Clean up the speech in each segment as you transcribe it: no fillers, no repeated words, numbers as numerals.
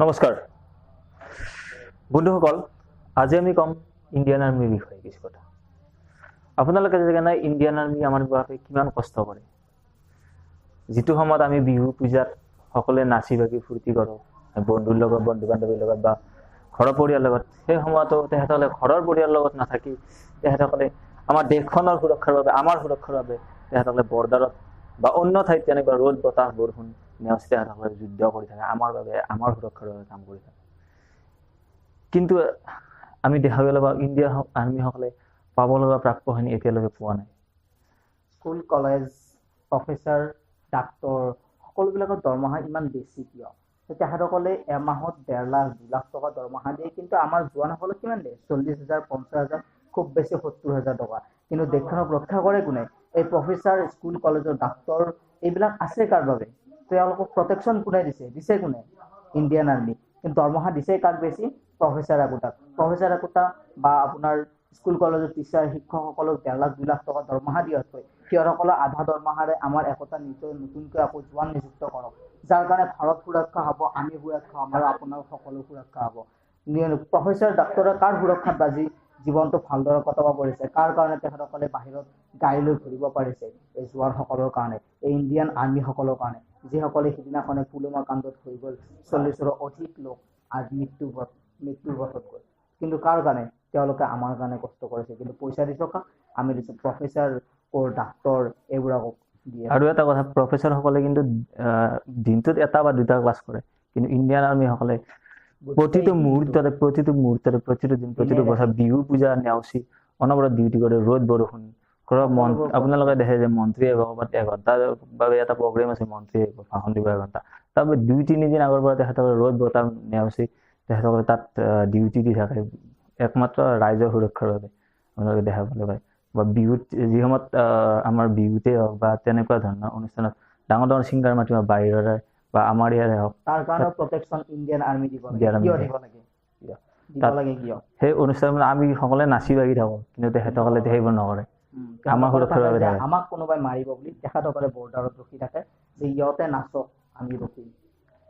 নমস্কাৰ বন্ধুসকল, আজি আমি ক'ম ইণ্ডিয়ান আৰ্মিৰ বিষয়ে কিছু কথা। আপোনালোকে জানে ইণ্ডিয়ান আৰ্মি আমাৰ বাবে কিমান কষ্ট কৰে। যিটো সময়ত আমি বিহু পূজাত সকলোৱে নাচি বাগি ফূৰ্তি কৰোঁ বন্ধুৰ লগত, বন্ধু বান্ধৱীৰ লগত বা ঘৰৰ পৰিয়ালৰ লগত, সেই সময়তো তেখেতসকলে ঘৰৰ পৰিয়ালৰ লগত নাথাকি তেখেতসকলে আমাৰ দেশখনৰ সুৰক্ষাৰ বাবে, আমাৰ সুৰক্ষাৰ বাবে তেখেতসকলে বৰ্ডাৰত বা অন্য ঠাইত তেনেকুৱা ৰ'দ বতাহ বৰষুণ নেওচি তেখেতসকলে যুদ্ধ কৰি থাকে, আমাৰ বাবে, আমাৰ সুৰক্ষাৰ বাবে কাম কৰি থাকে। কিন্তু আমি দেখাবলৈ পাওঁ ইণ্ডিয়ান আৰ্মিসকলে পাব লগা প্ৰাপ্যখিনি এতিয়ালৈকে পোৱা নাই। স্কুল, কলেজ, প্ৰফেচাৰ, ডাক্তৰ সকলোবিলাকৰ দৰমহা ইমান বেছি কিয়? তেখেতসকলে এমাহত 1.5 লাখ 2 লাখ টকা দৰমহা দিয়ে, কিন্তু আমাৰ জোৱানসকলক কিমান দিয়ে? 40,000, 50,000, খুব বেছি 70,000 টকা। কিন্তু দেশখনক ৰক্ষা কৰে কোনে? এই প্ৰফেচাৰ, স্কুল, কলেজৰ ডাক্তৰ এইবিলাক আছে কাৰ বাবে? তেওঁলোকক প্ৰটেকশ্যন কোনে দিছে? দিছে কোনে? Indian army. কিন্তু দৰমহা দিছে কাক বেছি? প্ৰফেচাৰ একোটাক। প্ৰফেচাৰ একোটা বা আপোনাৰ স্কুল কলেজৰ টিচাৰ শিক্ষকসকলক 1.5 লাখ 2 লাখ টকা দৰমহা দিয়াতকৈ সিহঁতসকলৰ আধা দৰমহাৰে আমাৰ একোটা নিজৰ নতুনকৈ আকৌ জোৱান নিযুক্ত কৰক, যাৰ কাৰণে ভাৰত সুৰক্ষা হ'ব, আমি সুৰক্ষা হ'ম আৰু আপোনাৰ সকলো সুৰক্ষা হ'ব। প্ৰফেচাৰ ডাক্তৰে কাৰ সুৰক্ষাত বাজি জীৱনটো ভালদৰে কটাব পাৰিছে? কাৰ কাৰণে তেখেতসকলে বাহিৰত গাড়ী লৈ ঘূৰিব পাৰিছে? এই জোৱানসকলৰ কাৰণে, এই ইণ্ডিয়ান আৰ্মিসকলৰ কাৰণে, যিসকলে সিদিনাখনে পুলৱামা কাণ্ডত হৈ গ'ল 40ৰো অধিক লোক আজ মৃত্যুৰ পথত গ'ল। কিন্তু কাৰ কাৰণে? তেওঁলোকে আমাৰ কাৰণে কষ্ট কৰিছে। কিন্তু পইচা দিছ কাক? আমি দিছোঁ প্ৰফেচাৰ, ডাক্তৰ এইবোৰক দিয়ে। আৰু এটা কথা, প্ৰফেচাৰসকলে কিন্তু দিনটোত এটা বা দুটা ক্লাছ কৰে, কিন্তু ইণ্ডিয়ান আৰ্মিসকলে প্ৰতিটো মুহূৰ্ততে, প্ৰতিটো মুহূৰ্ততে, প্ৰতিটো দিন, প্ৰতিটো বছৰ বিহু পূজা নেওচি অনবৰত ডিউটি কৰে, ৰ'দ বৰষুণ। ধৰক আপোনালোকে দেখে যে মন্ত্ৰী আহিব ক'ৰবাত এঘণ্টাৰ বাবে এটা প্ৰগ্ৰেম আছে, মন্ত্ৰী আহিব ভাষণ দিব এঘণ্টা, তাৰপৰা 2-3 দিন আগৰ পৰা তেখেতসকলে ৰ'দ বতাহ নেওচি তেখেতসকলে তাত ডিউটি দি থাকে, একমাত্ৰ ৰাইজৰ সুৰক্ষাৰ বাবে আপোনালোকে দেখা পালে পায়। বা বিহুত যি সময়ত আমাৰ বিহুতেই হওক বা তেনেকুৱা ধৰণৰ অনুষ্ঠানত ডাঙৰ ডাঙৰ ছিংগাৰ মাতিব বাহিৰৰে বা আমাৰ ইয়াৰে হওক, তাৰ কাৰণে প্ৰটেকশ্যন ইণ্ডিয়ান আৰ্মি দিব লাগে। কিয় দিব লাগে? দিব লাগে কিয়? সেই অনুষ্ঠানত আমি সকলোৱে নাচি বাগি থাকোঁ, কিন্তু তেখেতসকলে সেইবোৰ নকৰে, আমাৰ সুৰক্ষাৰ বাবে থাকে। আমাক কোনোবাই মাৰিব বুলি তেখেতসকলে বৰ্ডাৰত ৰখি থাকে যে ইহঁতে নাচক, আমি ৰখিম।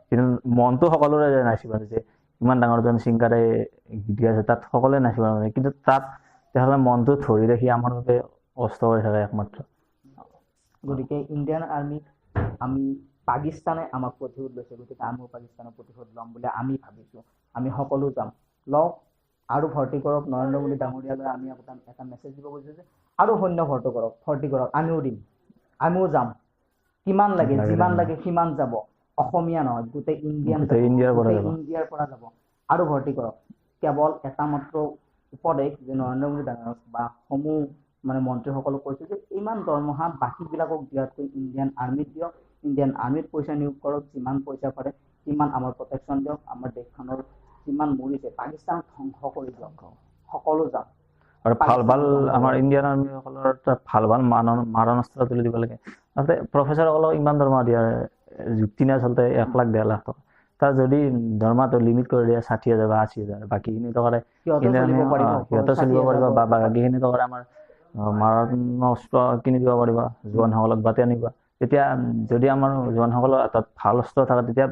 কিন্তু মনটো সকলোৰে যায় নাচিব, যে ইমান ডাঙৰ এজন ছিংগাৰে গীত গাইছে, তাত সকলোৱে নাচিব পাৰে, কিন্তু তাত তেখেতসকলে মনটো ধৰি ৰাখি আমাৰ বাবে কষ্ট কৰি থাকে একমাত্ৰ। গতিকে ইণ্ডিয়ান আৰ্মিক আমি, পাকিস্তানে আমাক প্ৰতিশোধ লৈছে, গতিকে আমিও পাকিস্তানৰ প্ৰতিশোধ ল'ম বুলি আমি ভাবিছোঁ। আমি সকলো যাম, লওক আৰু ভৰ্তি কৰক। নৰেন্দ্ৰ মোদী ডাঙৰীয়ালৈ আমি এটা মেছেজ দিব খুজিছোঁ যে আৰু সৈন্য ভৰ্তি কৰক, ভৰ্তি কৰক, আমিও দিম, আমিও যাম। কিমান লাগে, যিমান লাগে সিমান যাব, অসমীয়া নহয় গোটেই ইণ্ডিয়ান, ইণ্ডিয়াৰ পৰা যাব। আৰু ভৰ্তি কৰক। কেৱল এটা মাত্ৰ উপদেশ যে নৰেন্দ্ৰ মোদী ডাঙৰীয়াক বা সমূহ মানে মন্ত্ৰীসকলক কৈছোঁ যে ইমান দৰমহা বাকীবিলাকক দিয়াতকৈ ইণ্ডিয়ান আৰ্মিত দিয়ক, ইণ্ডিয়ান আৰ্মিত পইচা নিয়োগ কৰক, যিমান পইচা পাৰে সিমান আমাৰ প্ৰটেকশ্যন দিয়ক, আমাৰ দেশখনৰ যিমান মৰিছে পাকিস্তানক ধ্বংস কৰি দিয়ক, সকলো যাম। আৰু ভাল ভাল আমাৰ ইণ্ডিয়ান আৰ্মিসকলৰ তাত ভাল ভাল মাৰণাস্ত্ৰ তুলি দিব লাগে। আচলতে প্ৰফেচাৰসকলক ইমান দৰমহা দিয়াৰ যুক্তি নাই আচলতে, 1 লাখ 1.5 লাখ টকা। তাৰ যদি দৰমহাটো লিমিট কৰি দিয়ে 60,000 বা 80,000, বাকীখিনি টকাৰে সিহঁতে চলিব পাৰিব, বা বাকীখিনি টকাৰে আমাৰ মাৰণাস্ত্ৰ কিনি দিব পাৰিব জোৱানসকলক বা তেনেকুৱা। তেতিয়া যদি আমাৰ জোৱানসকলৰ হাতত ভাল অস্ত্ৰ থাকে, তেতিয়া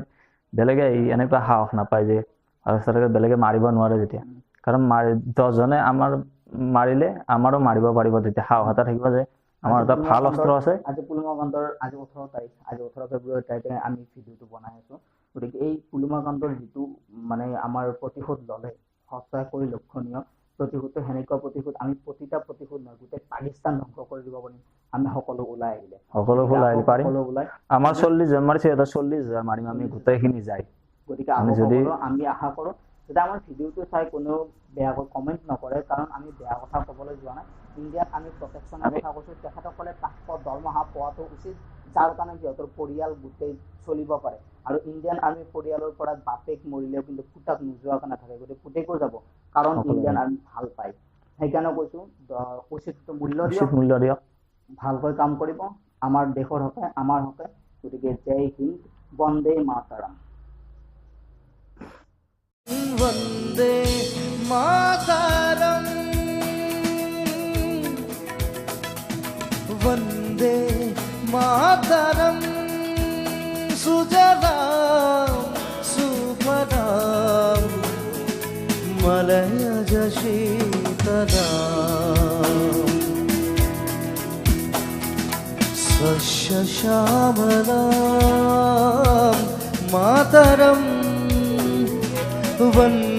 বেলেগে এনেকুৱা সাহস নাপায় যে বেলেগে মাৰিব নোৱাৰে তেতিয়া। কাৰণ 10জনে আমাৰ মাৰিলে আমাৰো মাৰিব পাৰিব, তেতিয়া সাহস এটা থাকিব যে আমাৰ এটা ভাল অস্ত্ৰ আছে। আজি পুলৱামা কাণ্ডৰ আজি 18 তাৰিখ, আজি 18 ফেব্ৰুৱাৰী তাৰিখে আমি ভিডিঅ'টো বনাই আছোঁ। গতিকে এই পুলৱামা কাণ্ডৰ যিটো মানে আমাৰ প্ৰতিশোধ ল'লে সঁচাকৈ লক্ষণীয় প্ৰতিশোধটো, সেনেকুৱা প্ৰতিশোধ আমি প্ৰতিটা প্ৰতিশোধ নহয়, গোটেই পাকিস্তান ধ্বংস কৰি দিব পাৰিম আমি সকলো ওলাই আহিলে, সকলো ওলাই আহিব পাৰিম। আমাৰ 40 জন মাৰিছে, এটা 40,000 মাৰিম আমি গোটেইখিনি যায়। গতিকে আমি আশা কৰোঁ যাতে আমাৰ ভিডিঅ'টো চাই কোনেও বেয়াকৈ কমেণ্ট নকৰে, কাৰণ আমি বেয়া কথা ক'বলৈ যোৱা নাই। ইণ্ডিয়াত আমি প্ৰটেকশ্যনৰ কথা কৈছোঁ, তেখেতসকলে প্ৰাপ্য দৰমহা পোৱাটো উচিত, যাৰ কাৰণে সিহঁতৰ পৰিয়াল গোটেই চলিব পাৰে। আৰু ইণ্ডিয়ান আৰ্মি পৰিয়ালৰ পৰা বাপেক মৰিলেও কিন্তু পুতাক নোযোৱাকৈ নাথাকে, গতিকে পুতেকো যাব, কাৰণ ইণ্ডিয়ান আৰ্মি ভাল পায়। সেইকাৰণে কৈছোঁ উচিত মূল্য দিয়ক, মূল্য দিয়ক, ভালকৈ কাম কৰিব আমাৰ দেশৰ হকে, আমাৰ হকে। গতিকে জয় হিন্দ, বন্দে মাতাৰাম। বন্দে মাতাৰম, বন্দে মাতাৰম, সুজলাম সুফলাম। শীতলা শস্য শ্যামলাম মাতৰম বন্দে।